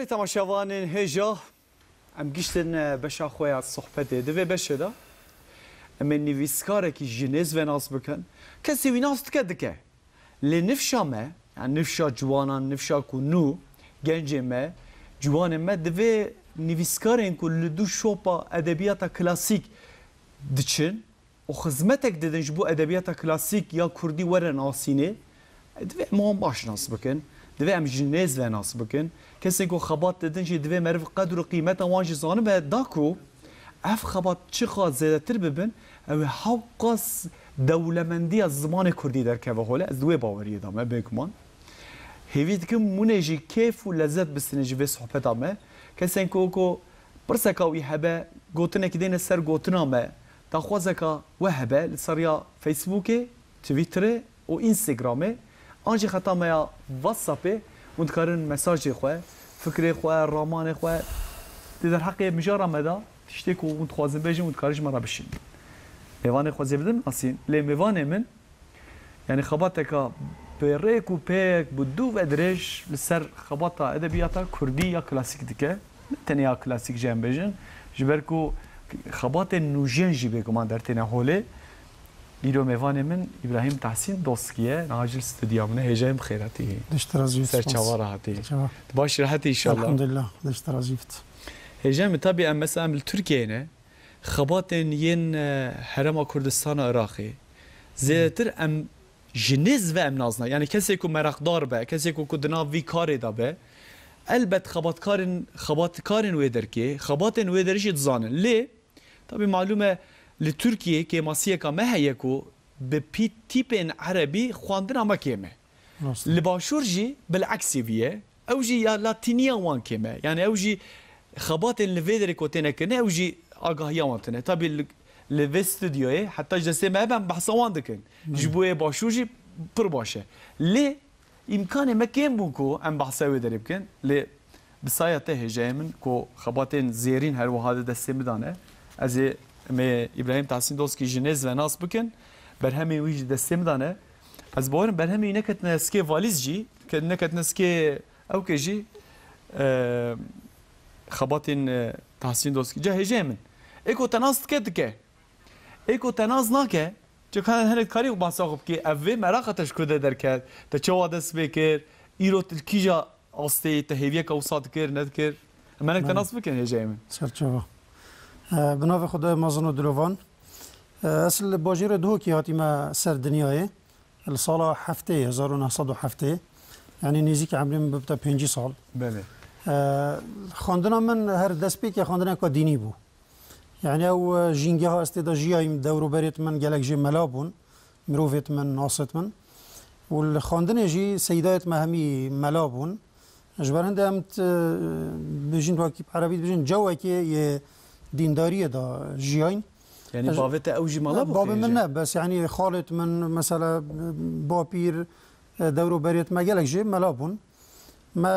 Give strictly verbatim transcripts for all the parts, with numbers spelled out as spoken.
Temaşevanên hêja, em giştin, e, beşa xwe ya sohbetê. Di vê beşê de em ê nivîskarekî ji nêz ve nas bikin. Kesê wî nas dike, dike. Lê nifşa me, yani nifşa ciwanan, nifşa ku nû, gencê me, ciwanê me, divê nivîskarên ku li dû şopa edebiyata klasîk diçin, û xizmetek didin ji bo edebiyata klasîk ya kurdî were nasînê, divê em wan baş nas bikin, divê em ji nêz ve nas bikin. Kesên ku xebat didin jî divê meriv qedr û qîmeta wan jî zanibe, da ku ev xebat çiqas zêdetir bibin, ew ê hewqas dewlemendiya zimanê kurdî derkeve holê. Ez di wê baweriyê de me, bêguman. Hêvî dikim hûn ê jî kêf û lezet bistînin ji vê sohbeta me. Kesên ku, ku pirseka wî hebe, gotinekî dêne ser gotina me, daxwazeka we hebe li ser ya Facebookê, Twitterê û Instagramê, an jî xeta me ya WhatsAppê, hûn dikarin mesajê xwe, fikrê xwe, ramanê xwe di derheqê mijara me de, tiştê ku hûn dixwazin bêjin, hûn dikarin ji me re bişînin. Mêvanê xwe zê bidin nasîn, lê mêvanê min, yani xebateka pêrêk û pêk bi dû ve dirêj li ser xebata edebiyata kurdî ya klasîk dike. Ne tenê ya klasîk jî em bêjin. Ji ber ku xebatên nûjên jî bêguman dertêne holê. Îro mêvanê min Îbrahîm Tahsîn Doskî ye. Niha jî li studya min e. Hêjayê min bi xêr hatî. Dişt razî bit, Ser spas. Çava re hatî. Çava. Tu baş rehetî inşallah. Elhamdulillah. Dişt razî bit. Hêjayê min, tabî em mesela em li Tirkiyeyê ne. Xebatên yên, e, Herêma Kurdistana Iraqê zêdetir em ji nêz ve em nazna. Yani kesê ku meraqdar be, kesê ku, ku di nav vî karê de be, elbet xebatkarên, xebatkarên wê derkê, xebatên wê derê jî dizanin. Lê, tabî malûm e, li Tirkiyê kêmasiyeka me heye ku bi pî-, tîpên erebî xwendina me kêm e. Rast. Li Başûr jî bileksî vî ye. Ew jî ya latîniya wan kêm e. Yani ew jî xebatên li vê derê ku têne kirin, ew jî agahiya wan tune. Tabî li, li vê studyoyê heta ji destê me hebe em behsa wan dikin. Belê. Ji bo yê Başûr jî pir baş e. Lê îmkanê me kêm bûn ku em behsa wê derê bikin. Lê bi saya te hêjayê min ku xebatên zêrîn her wiha di destê min de ne. Ez ê me Îbrahîm Tahsîn Doskî ji nêz ve nas bikin. Berhemên wî jî destê min de ne. Ez bawerim berhemê wî neketine sikê valîz jî, ke-, neketine sikê ewkê jî, e, xebatên, e, Tahsîn Doskî. Ca hêjayê min. Ê ku te nas dike, dike. Ê ku te nas nake, çi ka hinek karî bahsa xwe bikê, ev vê meraqa te ji ku de derket, te çawa dest pê kir, îro tu li kîja astê, te hêviyeka wisa dikir, nedikir? Em hinek te Belê. nas bikin hêjayê min. Serçava. E, bi navê Xwedayê mezin û dilovan. E, ez li bajêrê Duhokê hatîme ser dinyayê. Li sala heftê, hezar û neh sed û heftê. Yani nêzîkî emrê min bibite pêncî sal. Belê. E, xwendina min her destpêkê xwendineka dînî bû. Yani ew, e, jîngeha ez tê de jiyayîm, dewr û berêt min gelek jê mela bûn, mirovêt min, nasêt min. Û li xwendinê jî seyîdayêt me hemî mela bûn. Ji ber hindê em t-, bêjin wekî bi erebî dibêjin cewekê yê dîndariyê de jiyayîn. Yani Ez bavê te ew jî mela bû Bavê min hêjayê? Ne, bes yani xalêt min, mesela bapîr, e, dewr û berêt me gelek jê mela bûn. Me, e,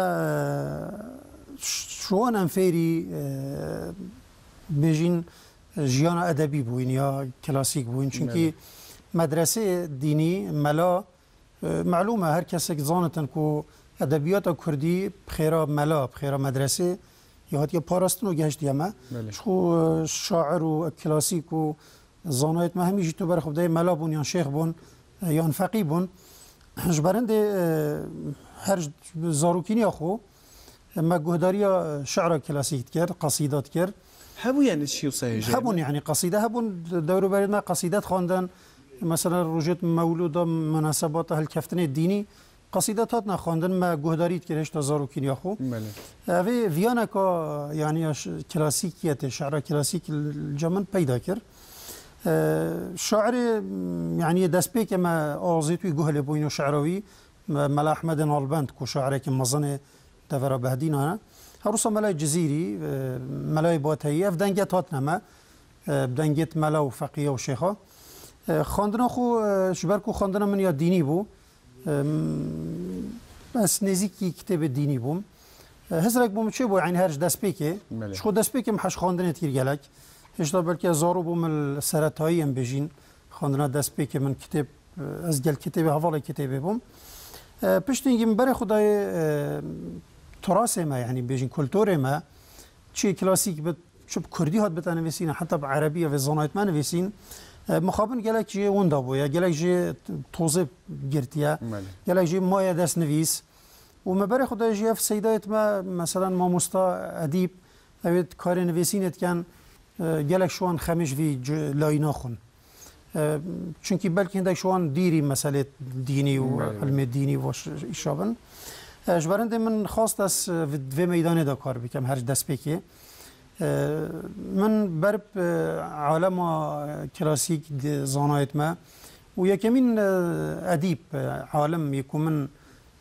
ş-, şiwan em fêrî, e, bêjîn jiyana edebî bûyîn ya klasîk bûyîn. Çünkî Belê. medresê dînî, mela, e, melûm e, her kesek zanitin ku edebiyata kurdî bi xêra mela, bi xêra medresê ya hatiye parastin û gehiştiye me. Belê. Ji xwe, e, şair û klasîk û zanayêt me hemî jî tu ber xwe bideyê mela bûn yan şêx bûn, e, yan feqî bûn. Ji ber hindê, e, her ji zarokîniya xwe, e, me guhdariya, e, şi'ra klasîk dikir, qasîda dikir. Hebû yani çi wisa hêjayê Hebûn me? yani qasîde hebûn, dewr û berê me qasîde dixwendin. Mesela rojêt mewlûda, munasebata hilkeftinê dînî, qasîde hatine xwendin, me guhdarî dikir hêşta zarokîniya xwe. Belê. Evê viyaneka, yani ya ş-, klasîkiyetê, şi'ra klasîk li cem min peyda kir. E, şairê, m, yani yê destpêkê me azêt wî guh lê bûyîn û şi'ra wî, me-, Mela Ehmedê Nalbend ku şairekî mezin ê devera Behdîna ne. Her wisa Melayê Cizîrî, e, Melayê Bateyî, ev dengê hatine me, e, bi dengêt mela û feqiya û şêxa. E, xwendina xwe, e, ji ber ku xwendina min ya dînî bû, e, m, ez nêzîkî kitêbê dînî bûm. E, hizrek bû min çê bû, yani her ji destpêkê. Belê. Ji xwe destpêkê min heş xwendinê dikir gelek. Hêşta belkî ez zaro bûm, li seretayî em bêjîn. Xwendina destpêkê min kitêb, e, ez gel kitêbê, hevalê kitêbê bûm. E, piştî hingî min berê xwe dayê, e, turasê me, yanî bêjin kulturê me, çi klasîk bi, çi bi kurdî hat bite nivîsîn, heta bi erebî ya vê zanayet me nivîsîn, e, mixabin gelek jê winda bûye, gelek jê tozê girtiye, Belê. gelek jê maye dest nivîs. Û me berê xwe de jî ev seydayet me, meselen mamosta edîb, ew ê karê nivîsînê dikin, e, gelek şiwan xemî ji vî ci-, layî naxwin. E, çunkî belkî hindek şiwan dîrî meselê dînî û Belê. ilmê dînî baş îşabin. E, ji ber hindê min xwest ez, e, vi-, vê meydanê de kar bikim, her ji destpêkê. E, min ber bi, e, alema klasîk di zanayet me û yekemîn, e, edîb, e, alim yê ku min,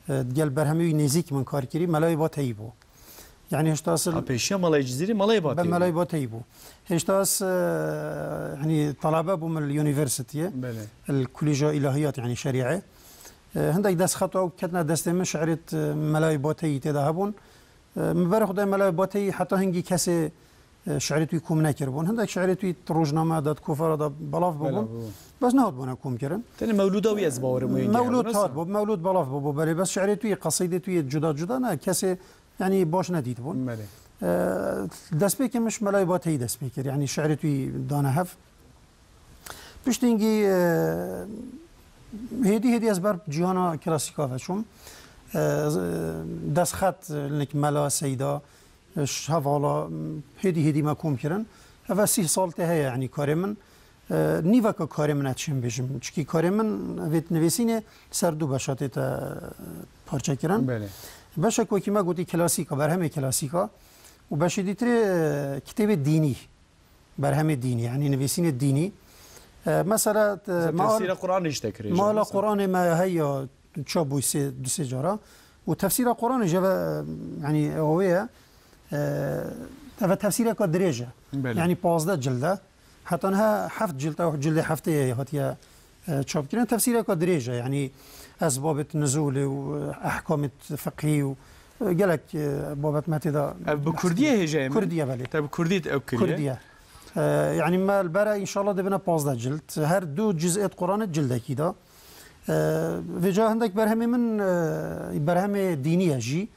e, gel berhemê wî nêzîk min kar kirî, Melayê Bateyî bû. Yanî hêşta sil Ha, pêşiya Melayê Cizîrî, Melayê Bateyî bû. Melayê Bateyî bû. Hêşta ez, e, yanî talebe bûm li universiteyê, Belê. li Kulîja Îlahiyat, yanî şerîe. E, hindek destxeta û ketine destê min, şi'rêt, e, Melayê Bateyî tê de hebûn. E, min berê xwe de Melayê Bateyî heta hingî kesê, e, şi'rêt wî kom nekiribûn. Hindek şi'rêt wî di rojname de, di kovara de belav Belav bûbûn. bûbûn. Bes nehatbûne kom kirin. Tenê mewlûda wî ez bawerim wê Mewlûd hatbû, mewlûd belav bûbû, belê. Bes şi'rêt wî, qesîdêt wî cuda cuda ne, kesê, yanî baş nedîtibûn. Belê. E, destpêkê min ji Melayê Bateyî dest pê kir. Yanî şi'rêt wî dane hev. Piştî hingî, e, hêdî hêdî ez ber cîhana klasîka veçûm. E, z-, destxet, nik mela, seyda, e, ş-, hevala, m, hêdî hêdî me kom kirin. Eve sîh sal tê heye, yanî karê min. E, nîveka karê min ez çim bêjim. Çikî karê min vê nivîsînê ser du beşa tête parçe kirin. Belê. Beşek wekî me gotî klasîka, berhemê klasîka û beşê dîtirê, e, kitêbê dînî. Berhemê dînî, yanî nivîsînê dînî. E, mesela, e, Mesela ma-, tefsîra Qur'anê jî te kirê, mala mesela. Qur'anê me heye çap bû sê, du sê cara. Û tefsîra Qur'anê jî eve, e, yanî ew ê ye. E, eve tefsîreka dirêj e. Belê. Yanî pazdeh cild e. Heta niha heft cild, ew cildê heftê ye hatiye, e, çapkirin. Tefsîreka dirêj e. Yanî esbabêt nizûlê û, e, ehkamêt fiqhî û, e, gelek, e, babet me tê de Ev bi behs kurdî ye kiriye. hêjayê min? Kurdî ye, belê. Te bi kurdî ew kiriye? Kurdî ye. E, yanî me li bere înşallah dibine pazdeh cild. Her du ciz'êt Quranê cildekî de. E, vêca hindek berhemê min, e, berhemê dînî ye jî.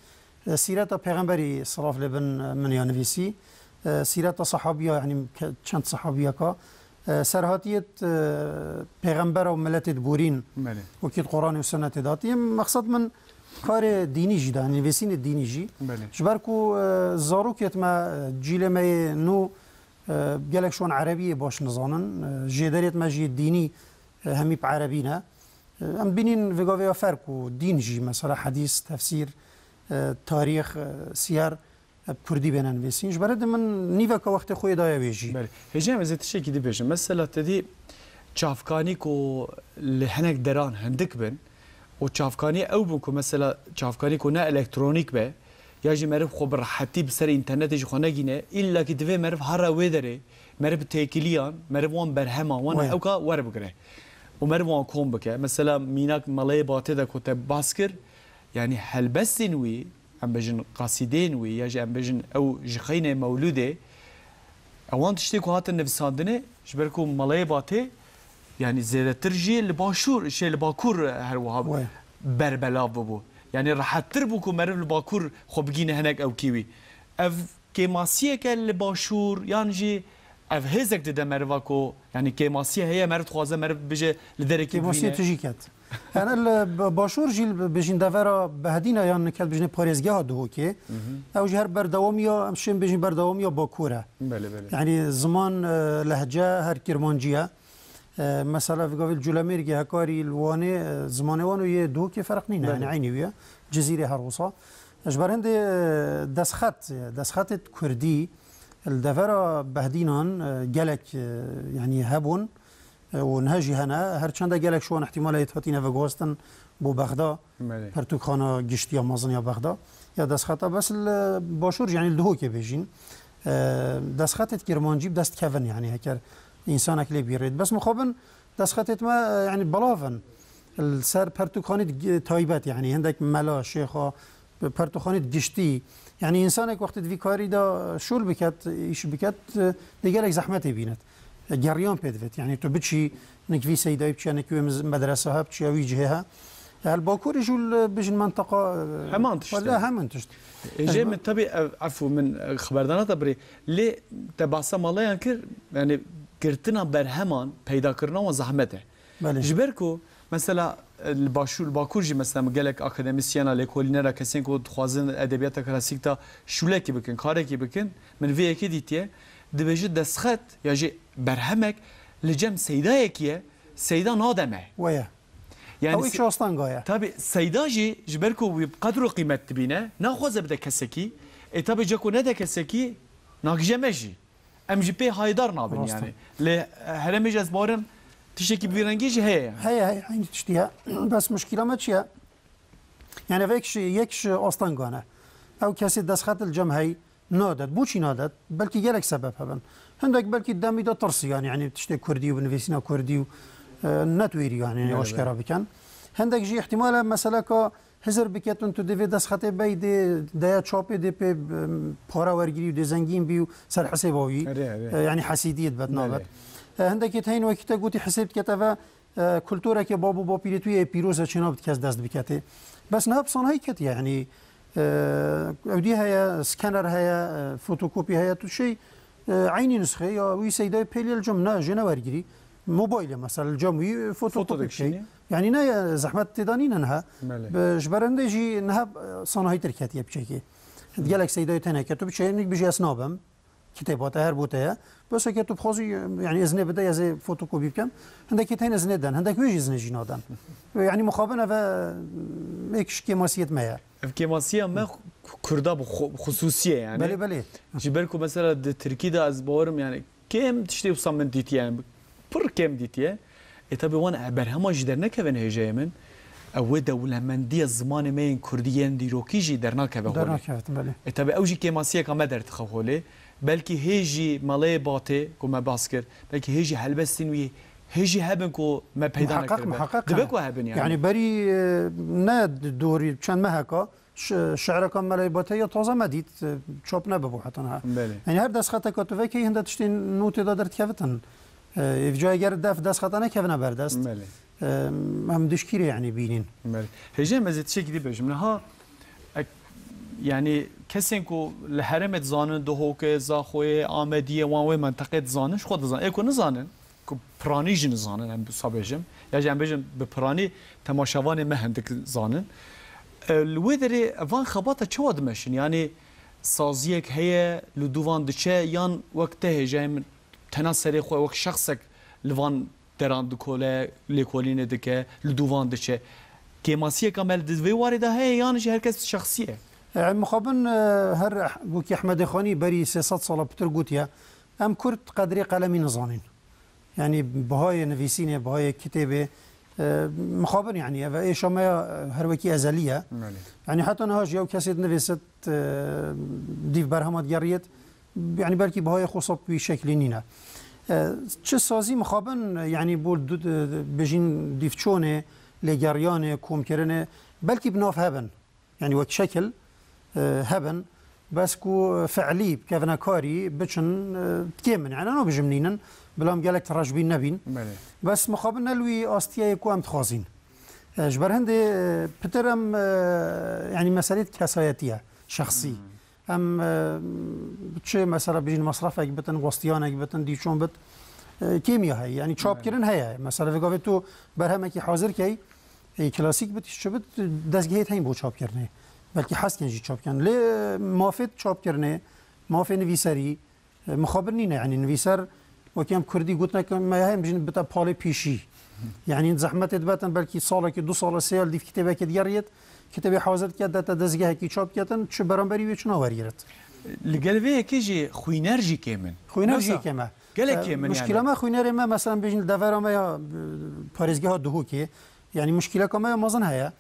E, sîreta pêxemberî, silav lê bin, e, min ya nivîsî. E, sîreta sahabiya, yanî ke-, çend sahabiyeka. E, serhatiyêt, e, pêxembera û miletêt borîn. Belê. Wekî di Quranê û Sunnetê de hatî. Mexsed min karê dînî jî de, nivîsînê dînî jî. Belê. Ji ber ku, e, zarokêt me, e, cîlê me yê nû, e, gelek şiwan erebiyê baş nizanin. E, jêderêt me jî dînî, e, hemî bi erebî ne. E, em bînîn vê gavê ya ferq û dîn jî, mesela hedîs, tefsîr, e, tarîx, e, siyer, e, bi kurdî bêne nivîsîn. Ji ber hindê min nîveka wextê xwe yê daye wê jî. Belê. Hêjayê min, ez ê tiştekî dibêjim. Mesela te dî çavkanî ku li hinek deran hindik bin û çavkanî ew bin ku mesela çavkanî ku ne elektronîk be, ya jî meriv xwe bi rehetî bi ser înternetê ji xwe negîne, îlla kî divê meriv here wê derê, meriv têkiliyan, meriv wan berheman, wan Wê. ewka werbigire û meriv wan kom bike. Mesela mînak Melayê Batê de ku te bas kir, yanî helbestên wî, em bêjin qasîdeyên wî, ya jî em bêjin ew ji xeynê mewlûdê, ewan tiştê ku hatin nivîsandinê, ji ber ku Melayê Batê, yanî zêdetir jî li başûr, şey, li bakur her wiha Wê. berbelav bibû. Yanî rehettir bû ku meriv li bakur xwe bigîne hinek ewkî wî. Ev kêmasiyek e li başûr, yan jî ev hêzek dide meriva ku, yanî kêmasiye heye, meriv dixwaze meriv bije li derekî Kêmasiyê bivîne? tu jî ket. Yani li b-, başûr jî li bêjin devera Behdîna yan ket bijne parêzgeha Duhokê. Hı hı. Ew jî her berdewamiya, em şên bêjin berdewamiya Bakur e. Belê, belê. Yani ziman, e, lehce her Kirmancî ye. E, mesela vê gavê li Culemêrgê, Hekarî, li Wanê, e, zimanê wan û yê Duhokê ferq nîne. Belê. Yani eynî wî ye. Cizîrê her wisa. Ji ber hindê, e, destxet, destxetê kurdî li devera Behdînan, e, gelek, e, yani hebûn. E, û niha jî hene, her çende gelek şiwan ihtimale yê hatine veguhastin bo Bexda, Belê. pertûkxana giştî ya mezin ya Bexda, ya destxeta, bes li başûr jî, yanî li Duhokê bêjîn, e, destxetê kirmancî bi dest kevin, yanî heker însanek lê bîrêt. Bes mixabin destxetê me, e, yanî belav in. Li ser pertûkxanî di-, taybet, yanî hindek mela, şêxa, pertûkxanî giştî. Yanî însanek wextê di vî karî de şûl biket, îş biket, dê gelek zehmetê bînet. Geriyan pê divêt. Yanî tu biçî, nik vî seydayî biçiya, nik wê miz-, medresa he, biçiya wî cihê he. Hel Bakurî jî li, bijin menteqa, e, Heman tişt wele e. Heman tişt. Ê, jê min tabii, ev, efû min, e, xeberdana te birê. Lê te bahsa maleyan kir, yani girtina berheman, peydakirina wan zehmet e. Belê. Ji ber ku, mesela, e, li Başûr, li Bakur jî, mesela, gelek akademisyena, lêkolînera, kesên ku dixwazin edebiyata klasîk de şûlekî bikin, karekî bikin, min vê yekê dîtiye, dibêje destxet ya jî berhemek li cem seydayekî ye, seyda nademe. Weye. Yani Ew se- îç astanga ye. Tabii seyda jî ji ber ku wî qedr û qîmet dibîne, naxwaze bide kesekî. E, tabii ceko nede kesekî, nagije me jî. Em jî pê hayedar nabin Rast e. yani. Lê heremê jî ez bawerim tiştekî bi vî rengî jî heye yani. Heye, heye, eynî tiştî ye. Bes muşkîla me çi ye? Yani ev yek ji, yek ji astanga ne. Ew kesê destxet li cem hey nadet. Boçî nadet? Belkî gelek sebeb hebin. Hindek belkî demî de tirsî yani, yani tiştê kurdî û bi nivîsîna kurdî û, e, netwêrî yani, yani Belê, aşkera belê. bikin. Hindek jî ihtimale meseleka hizir biketin tu dê vê destxetê bey dê deya çapê dê pê, e, para wergirî û dê zengîn bî û ser hesêba wî. Erê, erê. E, yani hesîdiyê dibet Belê. nabet. E, hindekê teyn wekî te gotî hesêb diket eve, e, kultureke bab û bapîrê tu yê pîroz e, çêna bi kes dest biketê. Bes niha bi sanahî ketiye, yanî, e, ewdî heye, scanner heye, e, fotokopî heye, tu şey, e, eynî nusxê ya wî seydayê pêlî li cem ne, jê ne wergirî. Mobaylê mesela li cem wî fotokopî Foto dikişînî. bikey. Yanî ne, e, zehmet têda nîne niha. Belê. Bi, ji ber hindê jî niha, e, sanahîtir ketiye piçekê. Gelek seydayê teneke tu biçeyê, nik bijî ez nabim. Kitêba te her bo te ye. Bes eke tu bixwazî, yani, iznê bide, ez ê fotokopî bikim. Hindekî tên iznê den, hindek wê jî iznê jî naden. Yanî, mixabin ev e, êk ji kêmasiyet me ye. Ev kêmasiya me ku-, kurda bi xu-, xusûsî ye yani. Belê, belê. Ji ber ku mesela di Tirkî de ez bawerim yani kêm tiştê wisa min dîtiye yani. Pir kêm dîtiye. E, tabi wan e berhema jî dernekevin hêjeyê min. Ew wê dewlemendiya zimanê me yên kurdî yên dîrokî jî dernakeve holê. Dernakevin, belê. E, tabi ew jî kêmasiyeka me derdixe holê. Belkî hê jî maleyê Batê, ku me bas kir, belkî hê jî helbestên wî hê jî hebin ku me peyda Muheqeq, nekiribe. muheqeq Dibe hene. ku hebin yani. Yani berî, e, ne dorî çend meheka, Şi-, şi'reka Melay Bateyî ya taze me dît, e, çap nebibû heta niha. Belê. Yani her destxeteka tu vekî hinde tiştên nû tê de derdikevitin. E, êvca eger def destxeta nekevine berdest. Belê. E, em dişkîrê yani bînin. Belê. Hêjê me zê tiştekî dî bêjim. Niha ek-, yani kesên ku li herêmê dizanin, Duhokê, Zaxoyê, Amediyê, wan wê menteqê dizanin, ji xwe dizanin. Ê ku nizanin, ku piranî jî nizanin, em wisa bêjim, ya jî em bêjin bi piranî temaşevanê me hindik zanin. E, li wê derê van xebata çawa dimeşin? Yanî saziyek heye, li dû van diçe, yan wek te hêjayê min tena serê xwe wek şexsek li van deran dikole, lêkolînê dike, li dû van diçe? Kêmasiyeka me li di vê warê de heye, yan jî her kes şexsî ye? E, mixabin, e, her wekî Ehmedê Xanî berî sê sed sala pitir gotiye, em Kurd qedrê qelemî nizanin. Yani bihayê nivîsînê, bihayê kitêbê, e, mixabin yani ev êşa me ya, e, her wekî ezelî ye. Belê. Yani heta niha jî ew kesê dinivîsit, e, dîv berhema digeriyêt, yani belkî bihayê xwe sab wî şeklî nîne. E, çi sazî mixabin, yani bo du-, de-, de-, bêjin dîvçonê, lêgeriyanê, komkirinê, belkî bi nav hebin. Yani wek şekil, e, hebin, bes ku fiilî bikevine karî, biçin, e, kêm in. Yani nabêjim nînin, bila em gelek tireşbîn nebîn. Belê. Bes mixabin ne li wî astiyê ku em dixwazîn. E, ji ber hindê, e, pitir em, e, yani meselê kesayetî ye, şexsî. Hmm. Em, e, çi mesela bijîn mesrefek bitin, westiyanek bitin, dîçon bit, e, kêmiya heye. Yani çapkirin heye. Belê. Mesela vê gavê tu berhemekî hazir key, Ê, klasîk bit, çi bit, dezgehê heyîn bo çapkirinê. Belkî hez dikin jî çap bikin. Lê, e, mafê çapkirinê, mafê nivîserî, e, mixabin nîne. Yanî nivîser, wekî em kurdî gotineke me heye, em bijîn bite palê pêşî. Yanî zehmetê dibetin, belkî salekî, du sala, sê yal dîv kitêbekê digeriyêt, kitêbê hazir dike, dete dezgehekî çap diketin, çi beramberî wê çi nawergirit. Li gel vê yekê jî xwîner jî kêm in. Xwîner jî Wisa kêm e. Gelek E, kêm in muşkîla yani. me xwînerê me, mesela, em bêjin li devera me ya, e, parêzgeha Duhokê, yani muşkîleka me ya mezin heye.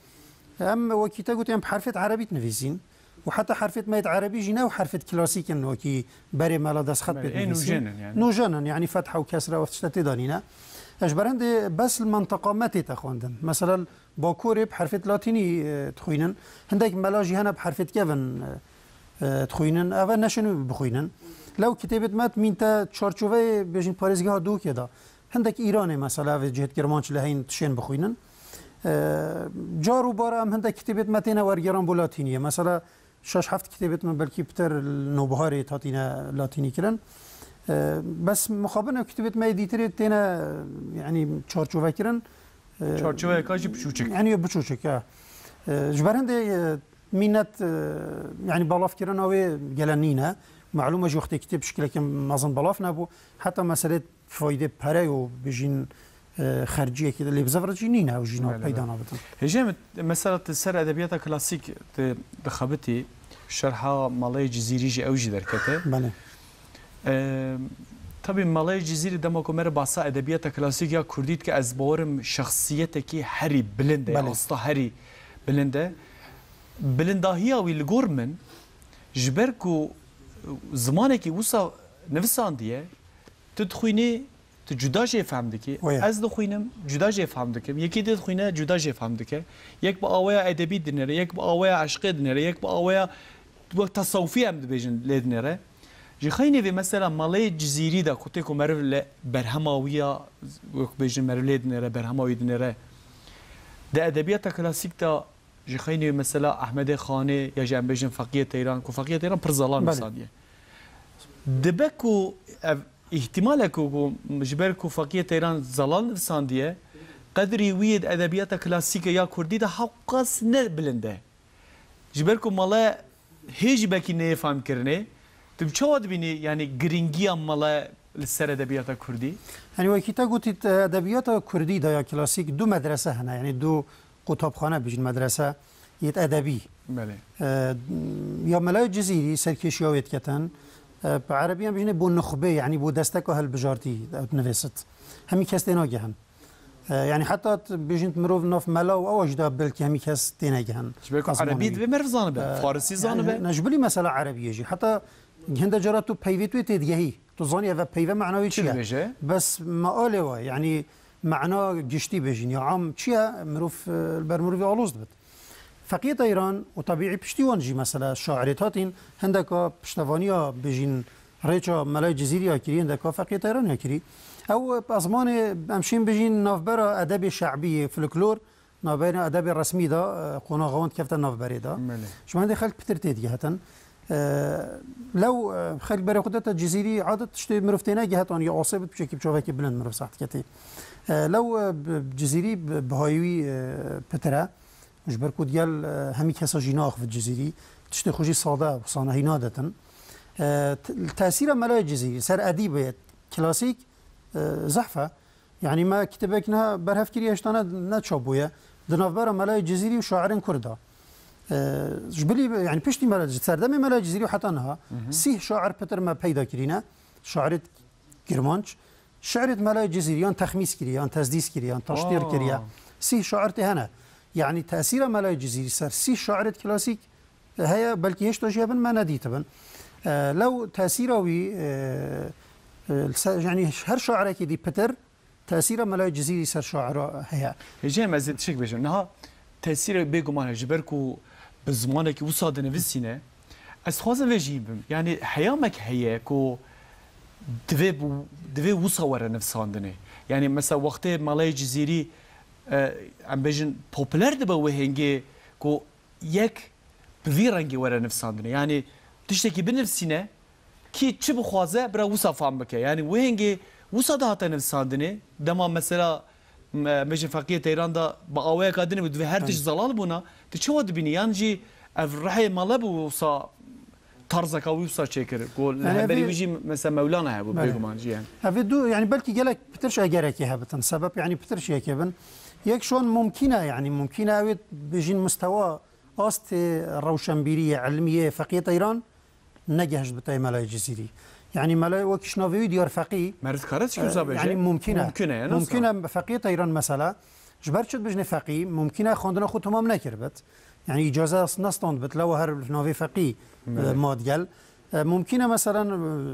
Em wekî te gotî, em bi herfêt erebî dinivîsîn. Û heta herfêt me yêt erebî jî ne ew herfêt klasîk in, wekî berê me la destxet Berê, pê ê dinivîsîn. nûjen in yani. Nûjen in, yani fetha û kesra û ev tişte tê de nîne. E, ji ber hindê bes li menteqa me tête xwendin. Mesela, Bakurê bi herfêt latînî, e, dixwînin. Hindek mela jî hene bi herfêt kevin, e, e, dixwînin. Ev e neşên wî bixwînin. Lew kitêbêt me mîn te çarçoveyê bêjin parêzgeha Duhokê de. Hindek Îranê mesela vê cihêt Kirmanc li heyîn tişên bixwînin. E, car û bar em hindek kitêbêt me têne wergeran bo latîniyê. Mesela şeş heft kitêbêt me belkî pitir li Nûbiharê hatîne latînî kirin. E, bes mixabin ew kitêbêt me yê dîtirê têne, yanî çarçove kirin. E, Çarçoveyeka jî biçûçik. Yanî biçûçik, ya. E, ji ber hindê, e, mînet, e, yanî belav kirina wê gele nîne. Malûm e, ji wextê kitêb şikileke mezin belav nebû. Heta meselê faydê pere û bijîn, e, xerciyekî de lê bi zevre jî nîne, ew jî Belê, peyda belê. Nabitin. Hêjê min, mesela tu ser edebiyata klasîk tu dixebitî, şerha Maleyê Cizîrî jî ew jî derkete. Belê. E, tabî Maleyê Cizîrî dema ku me re basa edebiyata klasîk ya kurdî dike, ez bawerim şexsiyetekî herî bilind e, Belê. asta herî bilind e. Bilindahiya wî li gor min, ji ber ku zimanekî wisa nivisandiye, tu dixwînî, tu cuda jê fehm dikî. Wê. Ez dixwînim, cuda jê fehm dikim. Yekî dî dixwîne, cuda jê fehm dike. Yek bi aweya edebî dinêre, yek bi aweya eşqê dinêre, yek bi aweya wek tesewfî em dibêjin lê dinêre. Ji xeynê vê mesela Maleyê Cizîrî de ku tê ku meriv li berhema wî ya, wek bêjin meriv lê dinêre, berhema wî dinêre. Di edebiyata klasîk de ji xeynê mesela Ehmedê Xanê ya jî em bêjin Feqiyê Teyran, ku Feqiyê Teyran pir zelal Belê. nivîsandiye. Dibe ku ev îhtimal e ku, ku ji ber ku Feqiyê Teyran zelal nivîsandiye, qedrî wî yê di edebiyata klasîke ya kurdî de hewqas ne bilind e. Ji ber ku mele hê jî belkî neyê fehm kirinê, tu bi çawa dibînî, yanî girîngiya mele li ser edebiyata kurdî? Yanî wekî te gotî, edebiyata kurdî de ya klasîk du medrese hene, yanî du qutabxane bijîn, medrese yêt edebî. Belê. E, ya Melayê Cizîrî serkêşiya wê diketin, e, bi erebiyan bijînê bo nuxbê, yanî bo desteka hilbijartî ew dinivêsit. Hemî kes tê nagihin. E, yanî heta t-, bijîn mirov nav mela û ewa jî da belkî hemî kes tê negihin. Ji ber ku Ezmanê erebî wî. Divê meriv zanibe, E, farisî zanibe. Ne, ji bilî mesela erebiyê jî. Heta hinde cara tu peyvê tu yê tê digehî. Tu zanî eve peyve mena wê çi ye? Dibêje? Bes me alê we, yanî mena giştî bêjin ya am çi ye, mirov, e, li ber mirovî aloz dibit. Feqiyê Teyran û tebîî piştî wan jî mesela şairêt hatîn hindeka piştevaniya bêjin rêça Melayê Cizîrî ya kirî, hindeka Feqiyê Teyran ya kirî. Ew ezmanê em şên bêjin navbera edebê şe'bî yê folklor, navbeyna edebê resmî de, e, qonaxa wan dikevte navberê de. Belê. Ji wan de xelk pitir tê digehetin. E, lew, e, xelk berê xwe dete Cizîrî adet tiştê mirov têne gehetan ya asê bit piçekî bi çavekî bilind mirov seh diketê. E, lew, e, bi, Cizîrî bi, bihayî wî, e, pitir e. Ji ber ku digel, e, hemî kesa jî naaxivit Cizîrî. Tiştê xwe jî sade, sanahî nadetin. E, t-, tesîra Melayê Cizîrî ser edîbê klasîk, e, zehf e. Yanî me kitêbek niha berhev kiriye, hêşta ne, ne çap bûye. Di navbera Melayê Cizîrî û şairên Kurd de. E, ji bilî, yanî piştî Mela, ji serdemê Melayê Cizîrî û heta niha Hı hı. sîh şair pitir me peyda kirîne. Şairê Kirmanc. Şiirê Melayê Cizîrî yan texmîs kiriye, yan tezdîs kiriye, yan taştîr Aa. kiriye. Sîh şair tê hene. Yanî tesîra Melayê Cizîrî ser sîh şairê klasîk heye, belkî hêşta jî hebin me nedîtibin. E, lew tesîra wî, e, e, li ser, yanî her şairekî dî pitir tesîra Melayê Cizîrî ser şaira heye. Hêjê em ez ê tiştek bêjim. Niha tesîrê bêguman heye, ji ber ku bi zimanekî wisa dinivîsîne, ez dixwazim vê jî bim. Yanî heyamek heye ku divê bi, divê wisa were nivîsandinê. Yanî mesela wextê Melayê Cizîrî, e, em bêjin populer dibe wê hêngê ku yek bi vî rengî were nivîsandinê. Yanî tiştekî binivîsîne, kî çi bixwaze, bira wisa fam bike. Yanî wê hingê wisa dihate nivîsandinê, dema mesela, me, me ji Feqiyê Teyran de bi awayeka din bû, divê her tişt Hı. zelal bûna, tu çawa dibînî? Yan jî ev rihê mele bû wisa tarzeka wî wisa çêkir. Ku li Yani hemberî evê wî jî mesela Mewlana hebû, Belê. bêguman jî yani. Evê du, yani belkî gelek pitir şegerekê hebitin. Sebep yani pitir şiyekê bin. Yek şon mumkîne, yani mumkîne ew ê bijîn mustewa astê rewşenbîriyê, ilmiyê Feqiyê Teyran negehişt bi tey Melayê Cizîrî. Yani Melayê wekî ji navê wî diyar Feqî. Meriv dikare çi wisa bêje? Yani mumkîne. Mumkîne, ya, nasıl? Mumkîne Feqiyê Teyran mesela. Ji ber çi dibêjinê Feqî? Mumkîne xwendina xwe temam nekiribit. Yani îcaze nestandbit, lewa her navê Feqî, Belê. e, ma digel. E, mumkîne mesela, e,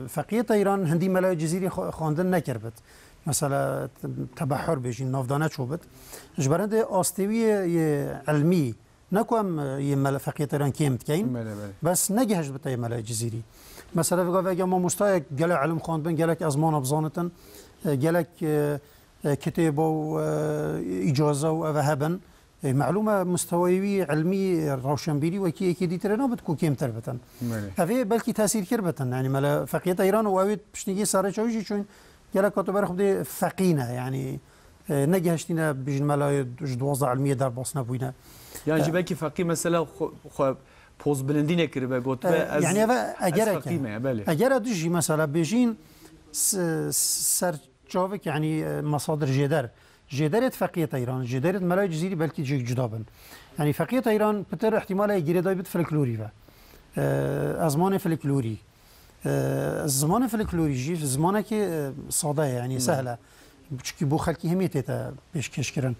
Feqiyê Teyran hindî Melayê Cizîrî xwe-, xwendin nekiribit. Mesela te-, tebehur bêjîn, navdane çûbit. Ji ber hindê astê wî yê, yê ilmî, ne ku em, e, yê Mele-, Feqiyê Teyran kêm dikeyin. Belê, belê. Bes negehişt bi tey Melayê Cizîrî. Mesela vêga vege mamostayek gelek ilim xwendbin, gelek ezmana bizanitin, e, gelek, e, e, kitêba û, e, îcaze û eve hebin. E, melûm e, mustewayê wî ilmî, rewşenbîrî wekî yekê dîtirê nabit ku kêmtir bitin. Belê. Ev ê belkî tesîrkir bitin. Yanî mela feqiyeta Îran û ew ê piştnîgê serê çawî jî çûn gelek katuber xwe dê feqî ne. Yanî, e, negihiştîne bijin melayê ji duwazdeh ilmiyê derbas nebûyne. Yan jî E, belkî feqî mesela xwe, xwe pozbilindî nekiribe, gotibe, E, ez, yanî ev e, ez egerek e. feqî me, belê. Eger e dijî mesela bêjîn s-, s-, ser çavik, yanî, e, mesadir jêder. Jêderê di feqiyeta Îran, jêderê di Melayê Cizîrî belkî cihek cuda bin. Yanî feqiyeta Îran pitir ihtimale girêdayî bit folklorî ve. E, ezmanê folklorî. E, zimanê folklorî jî zimanekî, e, sade ye, yanî Hmm. sehl e. Çikî bo xelkî hemî tête pêşkêşkirin.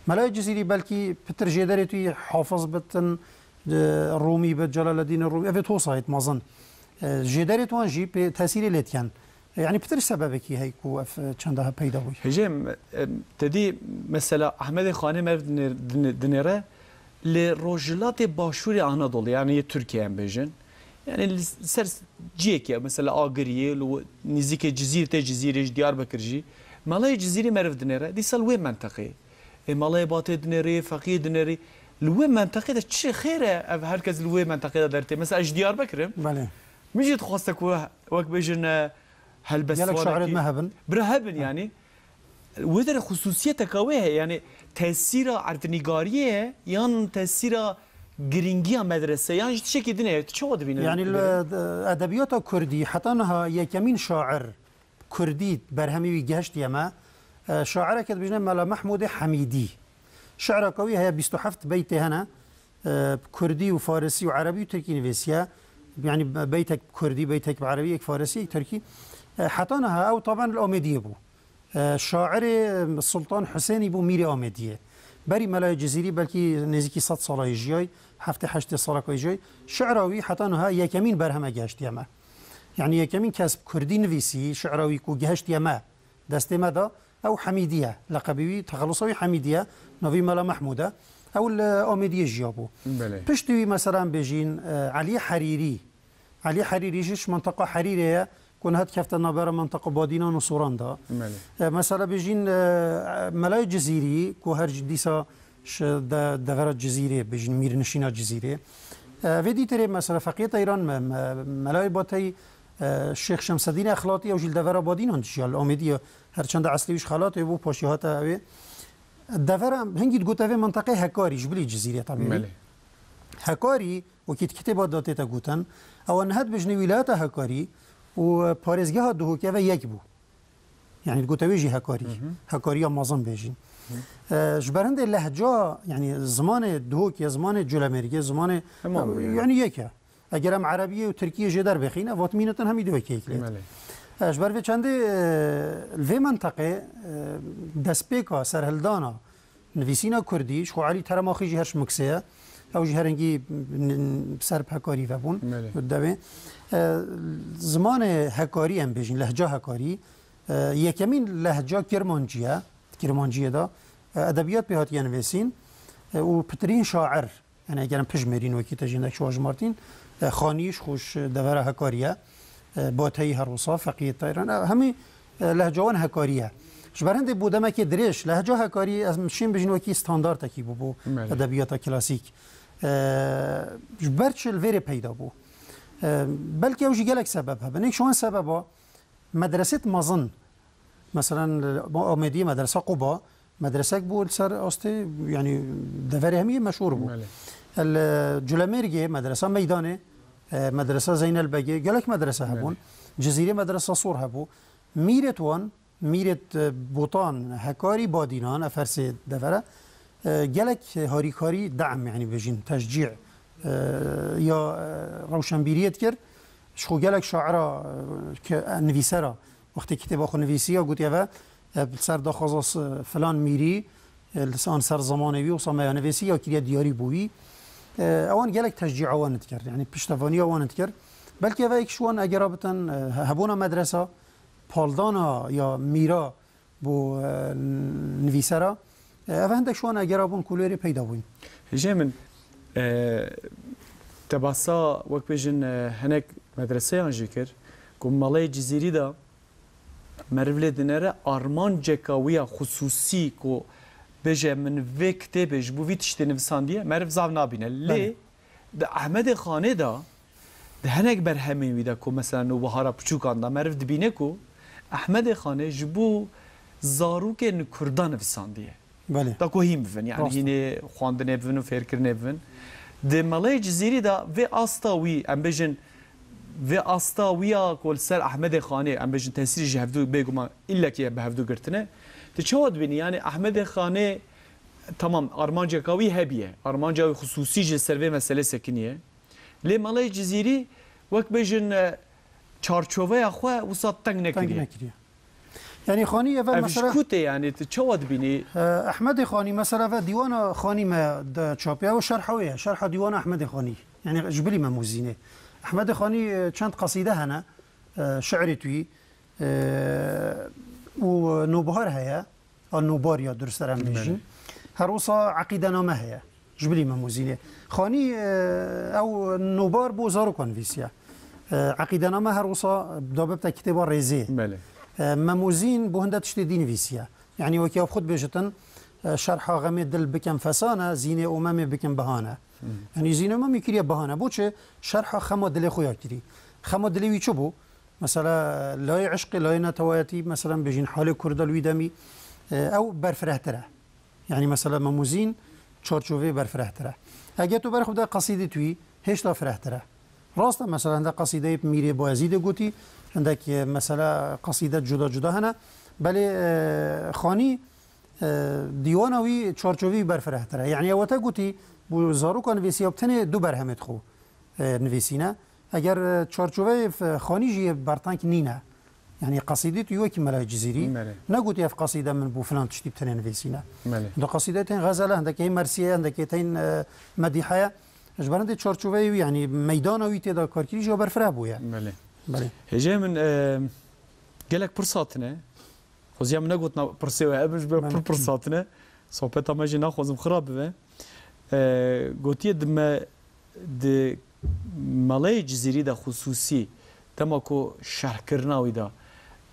Melayê Cizîrî belkî pitir jêderê tu yî hafiz bitin, e, Rûmî bit, Celaleddînê Rûmî, ev ê tosayêt mezin. E, jêderê wan jî pê tesîrê lê dikin. Yanî pitir sebebekî heye ku ev, e, çenda he peyda bûye. Hêjê, em, te dî mesela Ehmedê Xanê me dinê-, dinê-, dinêre li rojhilatê başûrê Anadolê, yanî yê Tirkiye em bêjin. Yanî li ser ciyekê, mesela Agiriyê, li nîzîkê Cizîr tê Cizîrê ji Diyarbekir jî. Melayê Cizîrê meriv dinêre, dîsa li wê menteqê. Ê, melayê Batê dinêrê, feqiyê dinêrê. Li wê menteqê de çi xêr e ev her kes li wê menteqê de dertê? Mesela ez ji Diyarbekir im. Belê. Min jî dixwaste ku wek bêjin, e, Gelek şairê helbestvanekî me hebin. Bira hebin Ha. yanî. Wê derê xusûsiyeteka wê heye, yanî tesîra erdnîgariyê ye, yan tesîra girîngiya medrese, yan jî tiştekî din e, tu çawa dibîne? Yanî li edebiyata kurdî heta niha yekemîn şair kurdî berhemê wî gehiştiye me, e, şaireke dibêjne Mela Mehmûdê Hemîdî. Şi'reka wî heye bîst û heft beytê hene, e, kurdî û farisî û erebî û tirkî nivîsiye. Yanî be-, beytek bi kurdî, beytek bi erebî, yek farisî, yek tirkî. E, heta niha ew taben li Amêdiyê bû. E, şairê, e, Sultan Husênî bû mîrê Amêdiyê. Berî Melayê Cizîrî belkî nêzîkî sed sala jiyay, heftê heştê saleka jiyay. Şi'ra wî heta niha yekemîn berheme gehiştiye me. Yanî yekemîn kes bi kurdî nivîsî, şi'ra wî ku gehiştiye me, destê me de, ew Hemîdî ye. Leqebî wî, texelusa wî Hemîdî ye. Navî Mela Mehmûd e. Ew li Amêdiyê jiyabû. Belê. Piştî wî, mesela, em bêjîn, e, Elî Herîrî. Elî Herîrî jî ji menteqa Herîrê ye, ku niha dikefte navbera menteqa Badînan û Soran de. Belê. E, mesela, bêjîn, e, Melayê Cizîrî, ku her ji dîsa ji de-, devera Cizîrê, bêjîn mîrnişîna Cizîrê. E, vê dîtirê, mesela, feqiyeta Îran me, me, Melayê Bateyî, e, Şêx Şemsedîn Exlatî, ew jî li devera Badînan dijiya, li Amêdiyê. Her çend eslê wî ji Xelatê bû, paşî hate ewê. Devera hingî digote vê menteqê Hekarî, ji bilî Cizîrê tabii. Belê. Hekarî, wekî di kitêba de tête gotin, ew niha dibêjne wîlayeta Hekarî û parêzgeha Duhokê ve yek bû. Yanî digote wê jî Hekarî. Hı hı. Hekariya mezin bêjîn. Hı. E, ji ber hindê lehca, yanî zimanê Duhokê, zimanê Colemêrgê, zimanê Hema bû, yanî. yanî yek e. Eger em erebiyê û tirkiyê jê derbêxîne, vat mînetin hemî dû wekî yek lêt. Belê. E, ji ber vê çendê, e, li vê menteqê, e, destpêka serhildana nivîsîna kurdî, ji xwe Elî Teremaxî jî her ji Miksê ye. Ew jî herengî n-, n-, ser bi Hekarî vebûn. Belê. Devê. E, zimanê Hekarî em bêjin, lehca Hekarî, e, yekemîn lehca Kirmancî ye. Kirmanciyê de, e, edebiyat pê hatiye nivîsîn, e, û pitirîn şair. Yanî eger em pijmêrîn wekî te jî hinek şiwa jimartîn, e, Xanî ji xwe ji devera Hekarî ye, e, Bateyî her wisa, Feqiyê Teyran, e, hemî, e, lehca wan Hekarî ye. Ji ber hindê bû demekê dirêj, lehca Hekarî, ez şên bijîn wekî standartekî bû, bû Belê. edebiyata klasîk. E, ji ber çi li vêrê peyda bû? E, belkî ew jî gelek sebeb hebin. Yek ji wan sebeba medresêt mezin, Meselen, li Amêdiyê medresa Quba, medresek bû li ser astê, yanî deverê hemiyê meşhûr bû. Belê. Li Culemêrgê medresa Meydanê, e, medresa Zeynel Begê, gelek medrese Belê. hebûn. Cizîrê medresa Sor hebû. Mîrêt wan, mîrêt, e, Botan, Hekarî, Badînan, ev her sê devere, e, gelek harîkarî de'm, yanî bêjin, teşcî, e, ya, e, rewşenbîriyê dikir. Ji xwe gelek şaira, e, ke, e, nivîsera, Wextê kitêba xwe nivîsiya, gotiye ve, e, li ser daxwaza s-, filan mîrî, e, li s-, an ser zemanê wî wisa me ya nivîsî ya kiriye diyarî bo wî. E, ewan gelek teşcî'a wan dikir, yanî piştevaniya wan dikir. Belkî eve yek ji wan egera bitin, e, he-, hebûna medresa, paldana ya mîra bo, e, nivîsera, e, eve hindek ji wan egera bûn ku lêrê peyda bûn. Hêjê min, e, te basa wek bêjin, e, hinek medreseyan jî kir, ku Malê Cizîrî de meriv lê dinere armanceka wî ya xusûsî ku Bêje min vê kitêbê ji bo vî tiştê nivisandiye, meriv zaf nabîne. Lê Belê. di Ehmedê Xanê de, di hinek berhemên wî de ku mesela Nûbihara Piçûkan de, meriv dibîne ku Ehmedê Xanê ji bo zarokên Kurdan nivisandiye. Belê. Da ku hîn bivin, yani Rast. hînê xwendinê bivin û fêrkirinê bivin. Di Melayê Cizîrî de vê asta wî, em bêjin, vê asta wî ya ku li ser Ehmedê Xanê, em bêjin tesîrî ji hevdû bêguman îllekî bi hevdû girtine. Tu çawa dibînî? Yani Ehmedê Xanê, tamam, armanceka wî hebiye. Armanca wî xisûsî ji ser vê meselê sekiniye. Lê Melayê Cizîrî wek bêjin, e, çarçoveya xwe wisa teng Teng nekiriye. nekiriye. Yani Xanî eve Ev ji mesela ku tê yani? Tu çawa dibînî? E, Ehmedê Xanî mesela ve dîwana Xanî me de çapiya û şerha wê ye. Şerha dîwana Ehmedê Xanî. Yani ji bilî me mozînê. Ehmedê Xanî, e, çend qasîde hene, e, şi'rê tuyî, e, û nûbihar heye. A nûbihar ya durustir em bêjin. Belê. Her wisa eqîdename heye. Ji bilî me mozînê. Xanî, e, ew nûbihar bo zarokan nivîsiye. E, eqîdename her wisa da bibte kitêba rêzê. Belê. E, me mozîn bo hinde tiştê dî nivîsiye. Yani wekî ev xwe dibêjitin, e, şerha xemê dil bikim fesane, zînê û memê bikim behane. Hı. Yani zînê memê kiriye behane. Bo çi? Şerha xema dilê xwe ya kirî. Xema dilê wî çi bû? Mesela layê eşqê, layê netewayetî, mesela bêjin halê Kurda li wî demî, e, ew berfirehtir e. Yani mesela Memûzîn çarçovê berfirehtir e. Eger tu berxwe de qasîdê tu yî, hêşta firehtir e. Rast e, mesela hindek qasîdeyê Mîrê Bayezîdê gotî, hindek, e, mesela qasîde cuda cuda hene. Belê, e, Xanî, e, dîwana wî çarçovî berfirehtir e. Yani ew te gotî, bu zarokan nivîsiya bi tenê du berhemê dixwe, e, nivîsîne. Eger, e, çarçoveyê f-, Xanî jî yê bertank nîne. Yani qasîdê tu wekî Melayê Cizîrî Belê. negotiye ev qasîde min bû filan tiştî bi tenê nivîsîne. Belê. Hindek qasîde tên xezele, hindek hê mersiye, hindek hê tên, e, medîheye. Ji ber hindê çarçoveyê wî, yani meydana wî tê de karkirî jî berfireh bûye. Belê. Belê. Hêjê min, e, gelek pirs hatine. Xweziya min negotina pirsê we hebin, ji ber Belê. pir pirs hatine. Sohbeta me jî naxwazim xirab bibe. E, gotiye di me, di Melayê Cizîrî de xisûsî, dema ku şerhkirina wî de,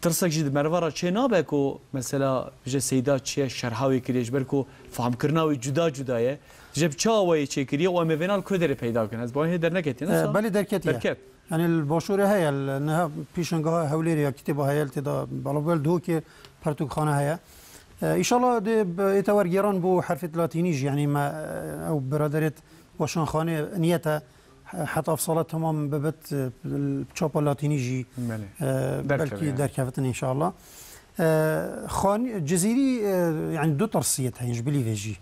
tirsek jî di meriva re çê nabe ku mesela bije Seyda çi ye şerha wê kiriye, ji ber ku fehmkirina wî cuda cuda ye. Ji bi çi awayê çêkiriye û em ê vêna li ku derê peyda bikin? Ez bawer hê derneketiye, E, nisa? belê derketiye. Derket. Yani li Başûrê heye, li niha pêşangeha Hewlêrê ya kitêba heye, li tê de bala bel Duhokê pertûkxane heye. E, îşallah dê bi ête wergêran bo herfêt latînî jî, yani me, e, ew biraderêt Weşanxanê niyete, e, heta ev sala temam bibit, e, çapa latînî jî, Belê. e, Derkeve belkî yani. derkevitin înşallah. E, Xanî, Cizîrî, e, yani du tirsiyet heyî ji bilî vê jî.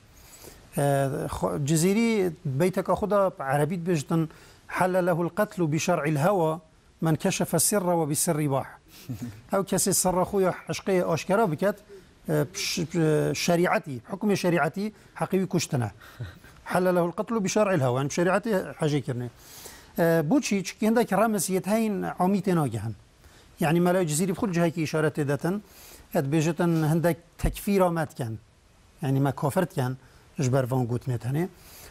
E, xwe-, Cizîrî beyteka xwe de bi erebî dibêjitin, "Helle lehul qetlu bi şer'il hewa, men keşefe sirre ve bi sirri bah." Ew kesê sirra xwe ya eşqê aşkera biket, e, ş-, e, şerîetî, hukmê şerîetî heqê wî kuştine. Helle lehul qetlu bi şer'il hewa, yani bi şerîetê hejê kirine. E, bo çî? Çikî hindek remis yê heyîn amî tê nagihin. Yani Melayê Cizîrî bi xwe cihekî îşaretê detin, e, dibêjitin hindek tekfîra me dikin. Yani me kafir dikin ji ber van gotinê tenê.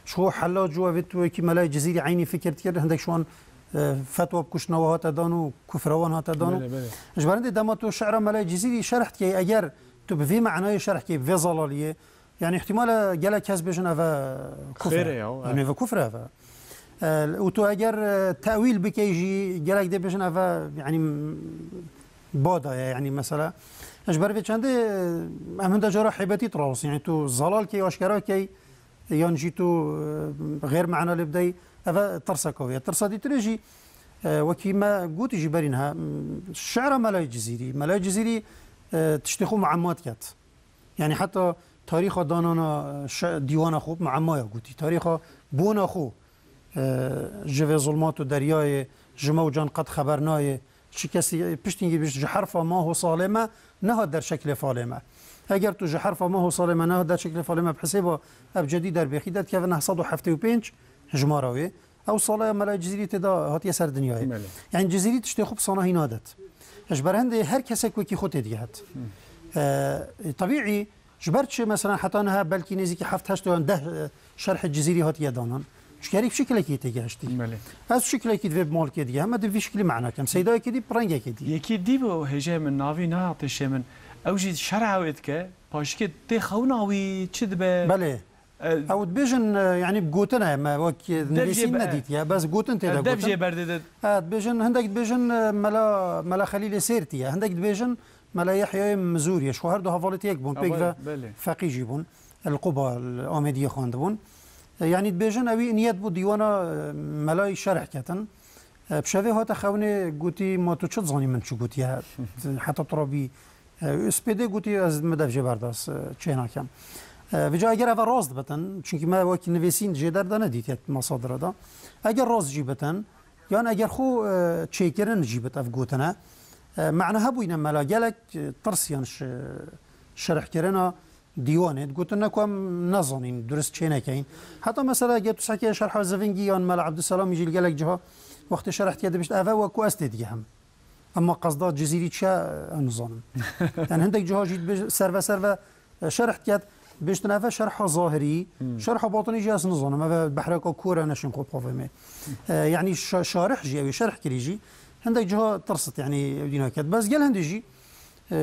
Ji xwe hela cû evê tu wekî Melayê Cizîrî eynî fikir dikir, hindek ji wan, e, fetwa bi kuştina we hate dan û kufra wan hate dan û Belê, belê. ji ber hindê dema tu şi'ra Melayê Cizîrî şerh dikey, eger tu bi vê manayê şerh dikey, bi vê zelaliyê, yani îhtimal e gelek kes bêjin eve kufr e. Xêr e ya, Yani e. eve kufr e eve. E, û tu eger, e, tewîl bikey jî gelek dê bêjin eve, yani, bada ye, yani mesela. Ji ber vê çendê, e, em hinde cara hêbetî dirawsin. Yani tu zelal key, aşkera key, yan jî tu, e, xêr mana lê bidey, eve tirseka wê ye. Tirsa dîtirê jî, e, wekî me gotî jî berî niha, m, şi'ra Melayê Cizîrî. Melayê Cizîrî, e, tiştê xwe muemma diket. Yani heta tarîxa danana, e, şi-, dîwana xwe muemmaya gotî. Tarîxa bona xwe, e, ji vê zulmat û deryayê, ji me û can qet xeber nayê. Çi kesî piştîngî bîst ji herfa mah û salê me nehat der şeklê falê me. Eger tu ji herfa mah û salê me nehat der şeklê falê me, bi hesêba ebcedî derbêxî de dikeve neh sed û heftê û pênc hijmara wê. Ew sala ya Melayê Cizîrî tê de hatiye ser dinyayê. Belê. Yani Cizîrî tiştê xwe bi sanahî nadet. Ji ber hindê her kesek wekî xwe tê digehet. Hı. E, tebîî, ji ber çi mesela heta niha belkî nêzîkî heft heşt yan deh, e, şerhê Cizîrî hatiye danan. Ji gerek şikilekî tê gehiştî. Belê. Ez şikilekî divê bi malkê diye, heme di vî şikilî mana kem. Seydayekî dî bi rengekê dî. Yekî dî bû hêjayê min, navî nehate şê min. Ew jî şerha wê dike, paşikê tê xewna wî çi dibe? Belê. E, Ew dibêjin, e, yanî bi gotin e, me wek dev jê nivîsîn be-, nedîtiye, bes gotin tê de e, dev gotin. Jê berdê de. E, dibêjin, hindek dibêjin, e, Mela, Mela Xelîlê Sêrtî ye. Hindek dibêjin Mela Yehyayê Mizûrî ye. Ji xwe her du hevalê yek bûn, pêk ve belê. Feqî jî bûn. Li Quba, li Amêdiyê xwendibûn. E, yanî dibêjin ewî niyet bû dîwana, e, Melayî şerh ketin. E, bi şevê hate xewnê gotî, "Ma tu çi dizanî min çi gotiye?" Heta tu rabî, e, spêdê gotî, "Ez min dev jê berdas, e, çê nakem." E, vêca eger eve rast bitin, çunkî me wekî nivîsîn jê derde nedîtiye masadira de. Eger rast jî bitin, yan eger xwe, e, çêkirin jî bit ev gotine, e, mane hebûyne mela gelek, e, tirsiyan şi-, şerhkirina dîwanê, digotin, ne ku em nezanîn, durist çênekeyin. Heta mesela, eger tu sekê şerha Zivingî yan Mela Ebdulselamî jî li gelek ciha wextê şerh dike, dibişt, "Eve wek ku ez tê digehem." Ema qezda Cizîrî çi ye, ez nizanim. Yani hindek ciha jî dibêj-, serve serve, e, şerh diket, bêjtin, "Eve şerha zahirî, Hmm. şerha batinî jî ez nizanim, eve behreka kor e, neşin xwe pavê me." E, yani şa-, şarih jî, ew ê şerh kirî jî, hindek ciha tirsit, yani ew dîna ket. Bes gel hindê jî, E,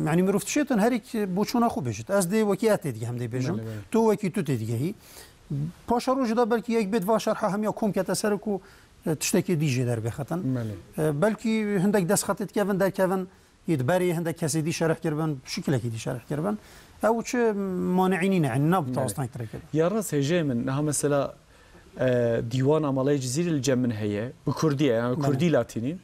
yanî mirov dişêtin herêk boçûna xwe bêjit. Ez dê wekî ez tê digehim dê bêjim. Belê, belê. Tu wekî tu tê digehî. Paşa rojê de belkî yek bêt va şerha hemiya kom kete ser ku, e, tiştekê dî jê derbêxetin. Belê. E, belkî hindek destxetê dikevin derkevin, yê di berê hindek kesê dî şerh kiribin, şikilekî dî şerh kiribin. Ew çi maneî nîne, yani ne bi Belê. Tastayî tireke de. Ya rast hêjayê min, niha mesela, e, dîwana Melayê Cizîrî li cem min heye. Bi kurdî ye, yani Belê. Kurdî latînî.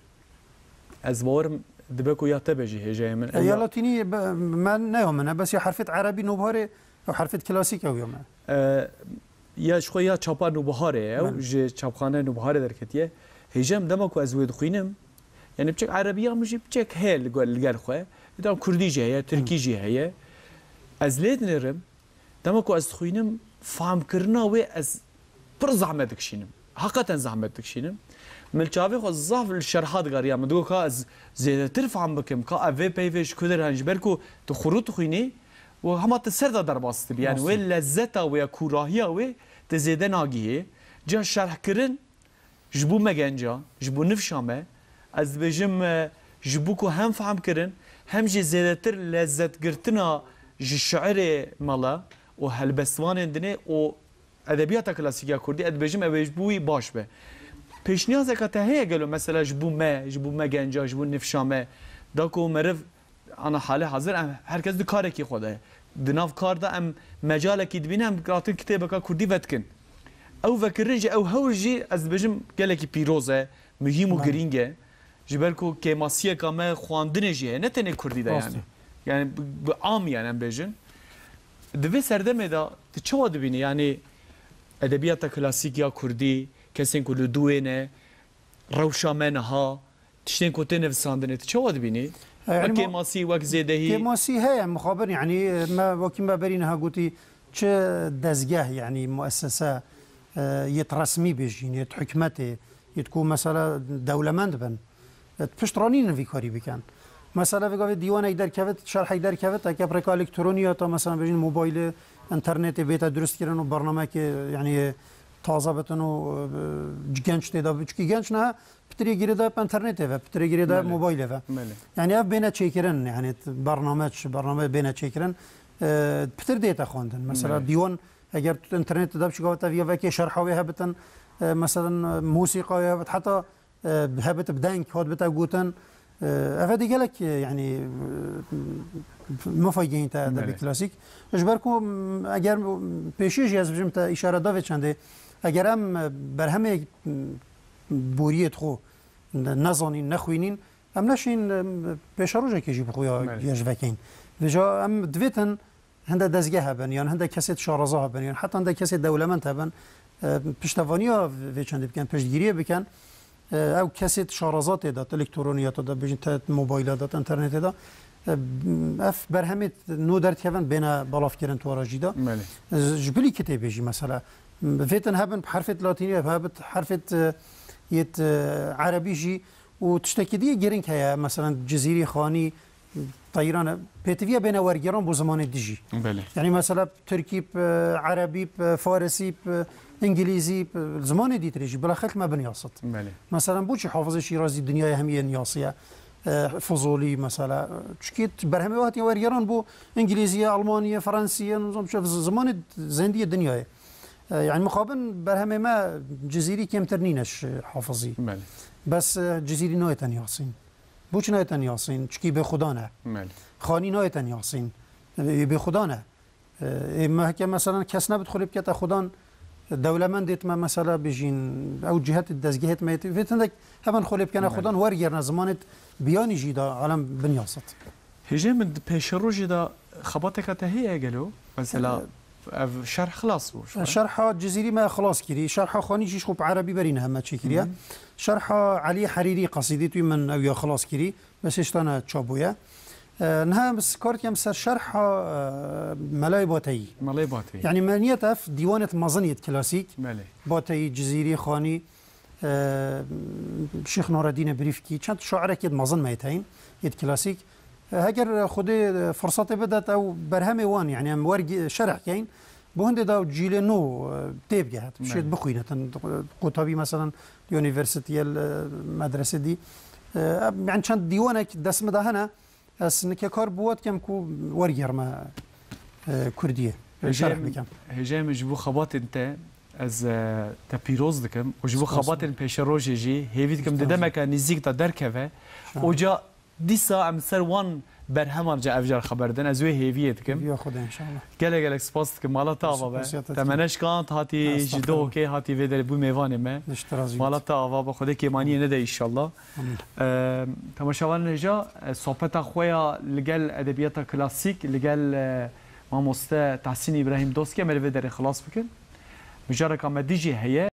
Ez bawerim dibe ku ya te be jî hêjayê min. E, Ew ya ya latînî be-, me ne ya min e, bes ya herfêt erebî nûbharê û herfêt klasîk ew ya me. E, ya ji xwe ya çapa Nûbiharê ye, ew Belê. Ji çapxane Nûbiharê derketiye. Hêjayê min dema ku ez wê dixwînim, yani biçek erebiya min jî biçek heye li gel, li gel xwe. Tam kurdî jî heye, tirkî Hı. jî heye. Ez lê dinêrim, Dema ku ez dixwînim, famkirina wê ez pir zehmet dikişînim. Heqeten zehmet dikişînim. Min çavê xwe zaf li şerha digariya. Min digot ka ez zêdetir fam bikim, ka ev vê peyvê ji ku derê hene, ji ber ku tu xurû dixwînî û hema tu ser de derbas dibî. Yani Nasıl? Wê lezzeta wê ya kûrahiya wê tu zêde nagihê. Ciya şerhkirin, Ji bo me genca, ji bo nifşa me, ez dibêjim, e, ji bo ku hem fehm kirin, hem jî zêdetir lezzetgirtina ji şiirê mala û helbestvanên dinê û edebiyata klasîk ya kurdî, ez dibêjim ew ê ji bo wî baş be. Pêşniyazeka te heye gelo, mesela ji bo me, ji bo me genca, ji bo nifşa me, da ku meriv Ana halê hazir em her kes di karekî xwe de ye. Di nav kar de em mecalekî dibînin, em hatin kitêbeka kurdî vedikin. Ew vekirin jî, ew hewl jî, ez dibêjim, gelekî pîroz e, muhîm û Belê. Girîng e. Ji ber ku kêmasiyeka me xwendinê jî heye, ne tenê kurdî de Rast yani. E. Yani bi, bi am yani em bêjin. Di vê serdemê de tu çawa dibînî? Yani edebiyata klasîk ya kurdî, kesên ku li dû wê ne, rewşa me niha, tiştên ku tê nivisandinê, tu çawa dibînî? E, yani Wek ma-, kêmasî, wek zêdehî? Kêmasî heye, mixabin, yani, e, me, wekî me berî niha gotî, çi dezgeh, yani muessese, e, yêt resmî bêjîn, yêt hikûmetê, yêt ku mesela dewlemend bin, e, pişt ranînin vî karî bikin. Mesela vê gavê dîwanek derkevit, şerhek derkevit, eke bi rêka elektronî ya ta mesela bêjin mobaylê, internetê bête durust kirin û bernamekê, yani, taze bitin û, e, genç tê de, çikî genç niha pitirê girêdayî bi internetê ve, pitirê girêdayî Belê. Mobaylê ve. Belê. Yani ev bêne çêkirin, yani t-, bername çi, bername bêne çêkirin, e, pitir dête xwendin. Mesela Belê. Dîwan, eger tu internetê de biçî gava te viya vekê şerha wê hebitin, e, mesela, e, musîqa wê hebit, heta, e, hebit bi deng, hat bite gotin, e, ev dê gelek, e, yani, e, mifayî gehîn te edebî Belê. Klasîk. Ji ber ku, m, eger, m, pêşî jî ez bijim te îşare da vê çendê, eger em, e, berhemê, m, boriyê xwe ne-, nezanîn, nexwînîn, em neşîn, em, pêşerojekê jî bi xwe ya Belê. Geş vekeyn. Vêca em divêtin hinde dezgeh hebin, yan hinde kesê şaraza hebin, yan heta hinde kesê dewlemend hebin, e, piştevaniya vê çendê bikin, piştgiriyê bikin. E, ew kesê şaraza tê de, elektroniyata de, bêjin te mobayla de, internetê de, e, ev berhemê nû derkevin bêne belavkirin tu ara jî de. Belê. E, ji bilî kitêbê jî mesela. Vêtin hebin herfêt latînî, hebit herfêt, e, yêt, e, erebî jî û tiştekî dî girîng heye, mesela Cizîrî, Xanî, Teyran, pêtiviye bêne wergêran bo zimanê dijî. Belê. Yani mesela tirkî bi, erebî bi, farisî bi, Îngilîzî, zimanê dîtirê jî bila xelk me biniyasît. Belê. Mesela, boçî Hafizê Şîrazî dinyayê hemiyê niyasiye? E, Fizolî mesela. Çikî berhemê wê hatiye wergeran bo Îngilîziye, Almaniye, Fransîye, nizam çi, zimanê zendiyê dinyayê. E, yani mixabin berhemê me Cizîrî kêmtir nîne ji Hafizî. Belê. Bes, e, Cizîrî nayê te niyasîn. Boçî nayê te niyasîn? Çikî bêxudan e. Belê. Xanî nayê te niyasîn. E, bêxudan e. E, ê me heke, mesela, kes nebit xwe lê bikete xudan, dewlemendêt me, mesela, bijîn, ew cihet dezgehêt me yê, vê tindek hemen xwe lê bikene xudan, wergerine zimanêt biyanî jî da alem binyasit. Hêjê min, di pêşerojê de xebateka te heye gelo? Mesela, ev şerh xilas bû, şu an? Şerha Cizîrî me xilas kirî, şerha Xanî jî ji xwe bi erebî berî ne heme çêkiriye. Şerha Elî Herîrî qesîdî tû min ew ya xilas kirî. Bes hêşta ne çap bûye. E, niha em s-, kar dikem ser şerha, e, Melayê Bateyî. Melayê Bateyî. Yani me niyet ev dîwanêt mezin yêt klasîk. Belê. Bateyî, Cizîrî, Xanî, e, Şêx Nureddînê Birîfkî, çend şairek yêt mezin me yêt heyîn, yêt klasîk. E, heger Xwedê, e, firsatê bidet ew berhemê wan, yani em wergî-, şerh keyin, bo hindê da cîlê nû, e, tê bigehet. Şêt bixwînetin, qutabî, mesela, di unîversîteyê, li medresê dî. E, em, yani çend dîwanek dest min de hene, ez nike kar bi we dikem ku wergerime, e, Kurdiyê. Hêjayê şerh min, bikem. Hêjayê min, ji bo xebatên te ez, e, te pîroz dikim û ji bo xebatên pêşerojê jî hêvî dikim di demeke nêzîk de derkeve. Oca Dîsa em ser wan berheman ji ev car xeber din. Ez wê hêviyê dikim. Hêviya Xwedê, înşallah. Gelek gelek spas dikim. Mala te ava be. Spasiya te dikim. Te me neşkand, hatî ji Duhokê, hatî vê derê bû mêvanê me. Mala te ava be. Xwedê kêmaniyê nede, înşallah. Amîn. Eee, temaşevanên hêja, e, sohbeta xwe ya li gel edebiyata klasîk, li gel, e, mamoste Tahsîn Îbrahîm Doskî em ê li vê derê xilas bikin. Mijareka me dî jî heye.